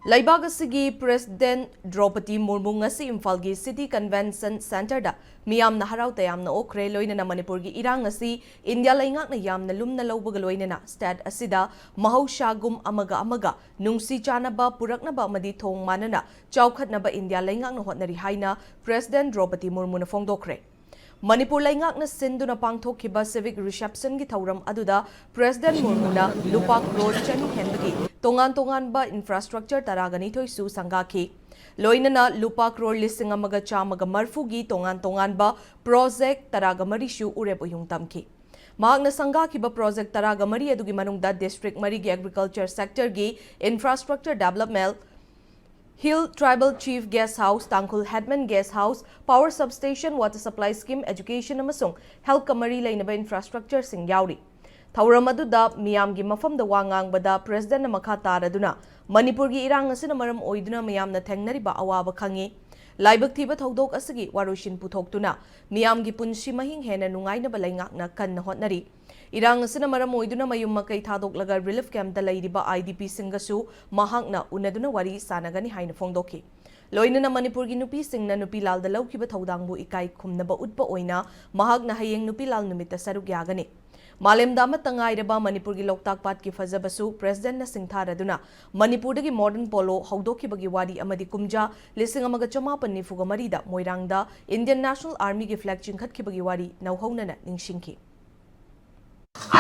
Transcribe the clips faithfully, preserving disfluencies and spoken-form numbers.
ꯂꯩꯕꯥꯛ ꯑꯁꯤꯒꯤ ꯄ꯭ꯔꯦꯁꯤꯗꯦꯟꯠ ꯗ꯭ꯔꯧꯄꯗꯤ ꯃꯨꯔꯃꯨ ꯉꯁꯤ ꯏꯝꯐꯥꯜꯒꯤ ꯁꯤꯇꯤ ꯀꯟꯚꯦꯟꯁꯟ ꯁꯦꯟꯇꯔꯗ ꯃꯤꯌꯥꯝꯅ ꯍꯔꯥꯎ ꯇꯌꯥꯝꯅ ꯑꯣꯛꯈ꯭ꯔꯦ꯫ ꯂꯣꯏꯅꯅ ꯃꯅꯤꯄꯨꯔꯒꯤ ꯏꯔꯥꯡ ꯑꯁꯤ ꯏꯟꯗꯤꯌꯥ ꯂꯩꯉꯥꯛꯅ ꯌꯥꯝꯅ ꯂꯨꯝꯅ ꯂꯧꯕꯒ ꯂꯣꯏꯅꯅ ꯁ꯭ꯇꯦꯠ ꯑꯁꯤꯗ ꯃꯍꯧꯁꯥꯒꯨꯝ ꯑꯃꯒ ꯑꯃꯒ ꯅꯨꯡꯁꯤ ꯆꯥꯟꯅꯕ ꯄꯨꯔꯛꯅꯕ ꯑꯃꯗꯤ ꯊꯣꯡ ꯃꯥꯟꯅꯅ ꯆꯥꯎꯈꯠꯅꯕ ꯏꯟꯗꯤꯌꯥ ꯂꯩꯉꯥꯛꯅ ꯍꯣꯠꯅꯔꯤ ꯍꯥꯏꯅ ꯄ꯭ꯔꯦꯁꯤꯗꯦꯟꯠ ꯗ꯭ꯔꯧꯄꯗꯤ ꯃꯨꯔꯃꯨꯅ ꯐꯣꯡꯗꯣꯛꯈ꯭ꯔꯦ꯫ ꯃꯅꯤꯄꯨꯔ ꯂꯩꯉꯥꯛꯅ ꯁꯤꯟꯗꯨꯅ ꯄꯥꯡꯊꯣꯛꯈꯤꯕ ꯁꯤꯚꯤꯛ ꯔꯤꯁꯦꯞꯁꯟꯒꯤ ꯊꯧꯔꯝ ꯑꯗꯨꯗ ꯄ꯭ꯔꯦꯁꯤꯗꯦꯟꯠ ꯃꯨꯔꯃꯨꯅ ꯂꯨꯄꯥ ꯀ꯭ꯔꯣꯔ ꯆꯅꯤ ꯍꯦꯟꯕꯒꯤ ꯇꯣꯉꯥꯟ ꯇꯣꯉꯥꯟꯕ ꯏꯟꯐ꯭ꯔꯥꯁ꯭ꯇ꯭ꯔꯛꯆꯔ ꯇꯔꯥꯒ ꯅꯤꯊꯣꯏꯁꯨ ꯁꯪꯒꯥꯈꯤ꯫ ꯂꯣꯏꯅꯅ ꯂꯨꯄꯥ ꯀ꯭ꯔꯣꯔ ꯂꯤꯁꯤꯡ ꯑꯃꯒ ꯆꯥꯝꯃꯒ ꯃꯔꯤꯐꯨꯒꯤ ꯇꯣꯉꯥꯟ ꯇꯣꯉꯥꯟꯕ ꯄ꯭ꯔꯣꯖꯦꯛ ꯇꯔꯥꯒ ꯃꯔꯤꯁꯨ ꯎꯔꯦꯞ ꯎꯌꯨꯡ ꯇꯝꯈꯤ꯫ ꯃꯍꯥꯛꯅ ꯁꯪꯒꯥꯈꯤꯕ ꯄ꯭ꯔꯣꯖꯦꯛ ꯇꯔꯥꯒ ꯃꯔꯤ ꯑꯗꯨꯒꯤ ꯃꯅꯨꯡꯗ ꯗꯤꯁꯇ꯭ꯔꯤꯛ ꯃꯔꯤꯒꯤ ꯑꯦꯒ꯭ꯔꯤꯀꯜꯆꯔ ꯁꯦꯛꯇꯔꯒꯤ infrastructure development, hill tribal chief guest house, Tangkhul headman guest house, power substation, water supply scheme, education ꯑꯃꯁꯨꯡ ꯍꯦꯜꯊꯀ ꯃꯔꯤ ꯂꯩꯅꯕ ꯏꯟꯐ꯭ꯔꯥꯁ꯭ꯇ꯭ꯔꯛꯆꯔꯁꯤꯡ ꯌꯥꯎꯔꯤ꯫ ꯊꯧꯔꯝ ꯑꯗꯨꯗ ꯃꯤꯌꯥꯝꯒꯤ ꯃꯐꯝꯗ ꯋꯥ ꯉꯥꯡꯕꯗ ꯄ꯭ꯔꯦꯁꯤꯗꯦꯟꯠꯅ ꯃꯈꯥ ꯇꯥꯔꯗꯨꯅ ꯃꯅꯤꯄꯨꯔꯒꯤ ꯏꯔꯥꯡ ꯑꯁꯤꯅ ꯃꯔꯝ ꯑꯣꯏꯗꯨꯅ ꯃꯤꯌꯥꯝꯅ ꯊꯦꯡꯅꯔꯤꯕ ꯑꯋꯥꯕ ꯈꯪꯉꯤ꯫ ꯂꯥꯏꯕꯛ ꯊꯤꯕ ꯊꯧꯗꯣꯛ ꯑꯁꯤꯒꯤ ꯋꯥꯔꯣꯏꯁꯤꯟ ꯄꯨꯊꯣꯛꯇꯨꯅ ꯃꯤꯌꯥꯝꯒꯤ ꯄꯨꯟꯁꯤ ꯃꯍꯤꯡ ꯍꯦꯟꯅ ꯅꯨꯡꯉꯥꯏꯅꯕ ꯂꯩꯉꯥꯛꯅ ꯀꯟꯅ ꯍꯣꯠꯅꯔꯤ꯫ ꯏꯔꯥꯡ ꯑꯁꯤꯅ ꯃꯔꯝ ꯑꯣꯏꯗꯨꯅ ꯃꯌꯨꯝ ꯃꯀꯩ ꯊꯥꯗꯣꯛꯂꯒ ꯔꯤꯂꯤꯐ ꯀꯦꯝꯞꯇ ꯂꯩꯔꯤꯕ ꯑꯥꯏ ꯗꯤ ꯄꯤꯁꯤꯡꯒꯁꯨ ꯃꯍꯥꯛꯅ ꯎꯅꯗꯨꯅ ꯋꯥꯔꯤ ꯁꯥꯟꯅꯒꯅꯤ ꯍꯥꯏꯅ ꯐꯣꯡꯗꯣꯛꯈꯤ꯫ ꯂꯣꯏꯅꯅ ꯃꯅꯤꯄꯨꯔꯒꯤ ꯅꯨꯄꯤꯁꯤꯡꯅ ꯅꯨꯄꯤ ꯂꯥꯜꯗ ꯂꯧꯈꯤꯕ ꯊꯧꯗꯥꯡꯕꯨ ꯏꯀꯥꯏ ꯈꯨꯝꯅꯕ ꯎꯠꯄ ꯑꯣꯏꯅ ꯃꯍꯥꯛꯅ ꯍꯌꯦꯡ ꯅꯨꯄꯤ ꯂꯥꯜ ꯅꯨꯃꯤꯠꯇ ꯁꯔꯨꯛ ꯌꯥꯒꯅꯤ꯫ ꯃꯥꯂꯦꯝꯗ ꯑꯃꯠꯇ ꯉꯥꯏꯔꯕ ꯃꯅꯤꯄꯨꯔꯒꯤ ꯂꯣꯛꯇꯥꯛ ꯄꯥꯠꯀꯤ ꯐꯖꯕꯁꯨ ꯄ꯭ꯔꯦꯁꯤꯗꯦꯟꯠꯅ ꯁꯤꯡꯊꯥꯔꯗꯨꯅ ꯃꯅꯤꯄꯨꯔꯗꯒꯤ ꯃꯣꯗꯔꯟ ꯄꯣꯂꯣ ꯍꯧꯗꯣꯛꯈꯤꯕꯒꯤ ꯋꯥꯔꯤ ꯑꯃꯗꯤ ꯀꯨꯝꯖꯥ ꯂꯤꯁꯤꯡ ꯑꯃꯒ ꯆꯃꯥꯄꯟ ꯅꯤꯐꯨꯒ ꯃꯔꯤꯗ ꯃꯣꯏꯔꯥꯡꯗ ꯏꯟꯗꯤꯌꯟ ꯅꯦꯁꯅꯦꯜ ꯑꯥꯔꯃꯤꯒꯤ ꯐ꯭ꯂꯦꯒ ꯆꯤꯡꯈꯠꯈꯤꯕꯒꯤ ꯋꯥꯔꯤ ꯅꯧꯍꯧꯅꯅ ꯅꯤꯡꯁꯤꯡꯈꯤ꯫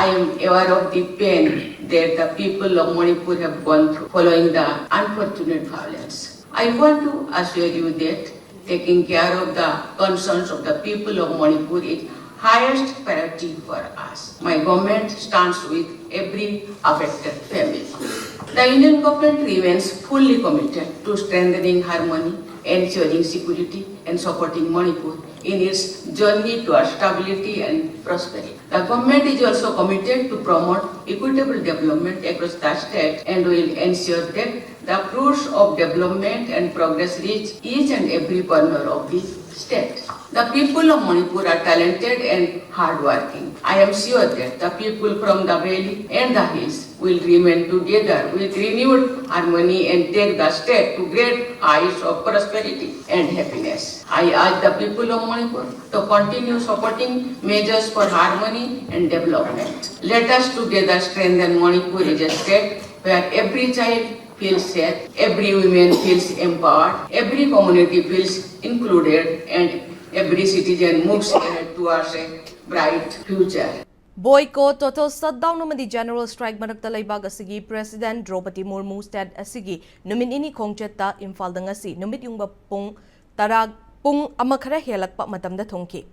I am aware of the pain that the people of Manipur have gone through following the unfortunate violence. I want to assure you that taking care of the concerns of the people of Manipur is highest priority for us. My government stands with every affected family. The Indian government remains fully committed to strengthening harmony, ensuring security, and supporting Manipur in its journey towards stability and prosperity. The government is also committed to promote equitable development across the state and will ensure that the fruits of development and progress reach each and every corner of the state. The people of Manipur are talented and hardworking. I am sure that the people from the valley and the hills will remain together with renewed harmony and take the state to great heights of prosperity and happiness. I urge the people of Manipur to continue supporting measures for harmony and development. Let us together strengthen Manipur as a state where every child feels safe, every woman feels empowered, every community feels included, and every citizen moves ahead towards a bright future. Boycott, total shutdown ꯑꯃꯗꯤ general strike ꯃꯔꯛꯇ ꯂꯩꯕꯥꯛ ꯑꯁꯤꯒꯤ President Draupadi Murmu state ꯑꯁꯤꯒꯤ ꯅꯨꯃꯤꯠ ꯅꯤꯅꯤ ꯈꯣꯡꯆꯠꯇ ꯏꯝꯐꯥꯜꯗ ꯉꯁꯤ ꯅꯨꯃꯤꯠ ꯌꯨꯡꯕ ꯄꯨꯡ ꯇꯔꯥ, ꯄꯨꯡ ꯑꯃ ꯈꯔ ꯍꯦꯜꯂꯛꯄ ꯃꯇꯝꯗ ꯊꯨꯡꯈꯤ꯫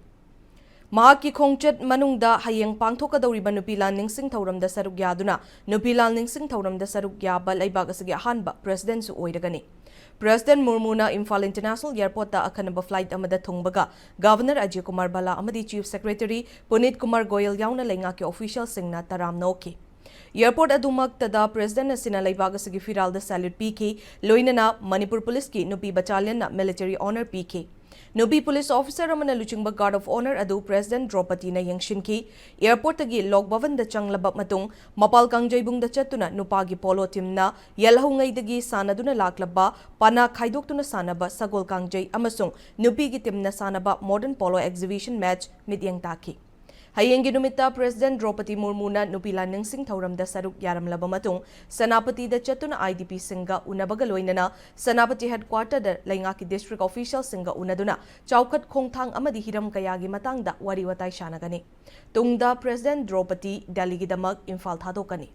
ꯃꯍꯥꯛꯀꯤ ꯈꯣꯡꯆꯠ ꯃꯅꯨꯡꯗ ꯍꯌꯦꯡ ꯄꯥꯡꯊꯣꯛꯀꯗꯧꯔꯤꯕ ꯅꯨꯄꯤ ꯂꯥꯟ ꯅꯤꯡꯁꯤꯡ ꯊꯧꯔꯝꯗ ꯁꯔꯨꯛ ꯌꯥꯗꯨꯅ ꯅꯨꯄꯤ ꯂꯥꯟ ꯅꯤꯡꯁꯤꯡ ꯊꯧꯔꯝꯗ ꯁꯔꯨꯛ ꯌꯥꯕ ꯂꯩꯕꯥꯛ ꯑꯁꯤꯒꯤ ꯑꯍꯥꯟꯕ Presidentꯁꯨ ꯑꯣꯏꯔꯒꯅꯤ꯫ President ꯃꯨꯔꯃꯨꯅ ꯏꯝꯐꯥꯜ International Airportꯇ ꯑꯈꯟꯅꯕ flight ꯑꯃꯗ ꯊꯨꯡꯕꯒ Governor Ajay Kumar Bhalla ꯑꯃꯗꯤ Chief Secretary Puneet Kumar Goyal ꯌꯥꯎꯅ ꯂꯩꯉꯥꯛꯀꯤ officialꯁꯤꯡꯅ ꯇꯔꯥꯝꯅ ꯑꯣꯛꯈꯤ꯫ Airport ꯑꯗꯨꯃꯛꯇꯗ President ꯑꯁꯤꯅ ꯂꯩꯕꯥꯛ ꯑꯁꯤꯒꯤ ꯐꯤꯔꯥꯜꯗ salute ꯄꯤꯈꯤ, ꯂꯣꯏꯅꯅ ꯃꯅꯤꯄꯨꯔ ꯄꯨꯂꯤꯁꯀꯤ ꯅꯨꯄꯤ battalionꯅ military honour ꯄꯤꯈꯤ꯫ ꯅꯨꯄꯤ police officer ꯑꯃꯅ ꯂꯨꯆꯤꯡꯕ guard of honour ꯑꯗꯨ President ꯗ꯭ꯔꯧꯄꯗꯤꯅ ꯌꯦꯡꯁꯤꯟꯈꯤ꯫ Airportꯇꯒꯤ ꯂꯣꯛ ꯚꯕꯟꯗ ꯆꯪꯂꯕ ꯃꯇꯨꯡ ꯃꯄꯥꯜ ꯀꯥꯡꯖꯩꯕꯨꯡꯗ ꯆꯠꯇꯨꯅ ꯅꯨꯄꯥꯒꯤ polo teamꯅ ꯌꯦꯜꯍꯧꯉꯩꯗꯒꯤ ꯁꯥꯟꯅꯗꯨꯅ ꯂꯥꯛꯂꯕ ꯄꯥꯅꯥ ꯈꯥꯏꯗꯣꯛꯇꯨꯅ ꯁꯥꯟꯅꯕ ꯁꯒꯣꯜ ꯀꯥꯡꯖꯩ ꯑꯃꯁꯨꯡ ꯅꯨꯄꯤꯒꯤ teamꯅ ꯁꯥꯟꯅꯕ modern polo exhibition match ꯃꯤꯠꯌꯦꯡ ꯇꯥꯈꯤ꯫ ꯍꯌꯦꯡꯒꯤ ꯅꯨꯃꯤꯠꯇ President ꯗ꯭ꯔꯧꯄꯗꯤ ꯃꯨꯔꯃꯨꯅ ꯅꯨꯄꯤ ꯂꯥꯟ ꯅꯤꯡꯁꯤꯡ ꯊꯧꯔꯝꯗ ꯁꯔꯨꯛ ꯌꯥꯔꯝꯂꯕ ꯃꯇꯨꯡ ꯁꯦꯅꯥꯄꯇꯤꯗ ꯆꯠꯇꯨꯅ IDPꯁꯤꯡꯒ ꯎꯅꯕꯒ ꯂꯣꯏꯅꯅ ꯁꯦꯅꯥꯄꯇꯤ headquarterꯗ ꯂꯩꯉꯥꯛꯀꯤ district officialꯁꯤꯡꯒ ꯎꯅꯗꯨꯅ ꯆꯥꯎꯈꯠ ꯈꯣꯡꯊꯥꯡ ꯑꯃꯗꯤ ꯍꯤꯔꯝ ꯀꯌꯥꯒꯤ ꯃꯇꯥꯡꯗ ꯋꯥꯔꯤ ꯋꯥꯇꯥꯏ ꯁꯥꯟꯅꯒꯅꯤ꯫ ꯇꯨꯡꯗ President ꯗ꯭ꯔꯧꯄꯗꯤ ꯗꯦꯜꯂꯤꯒꯤꯗꯃꯛ ꯏꯝꯐꯥꯜ ꯊꯥꯗꯣꯛꯀꯅꯤ꯫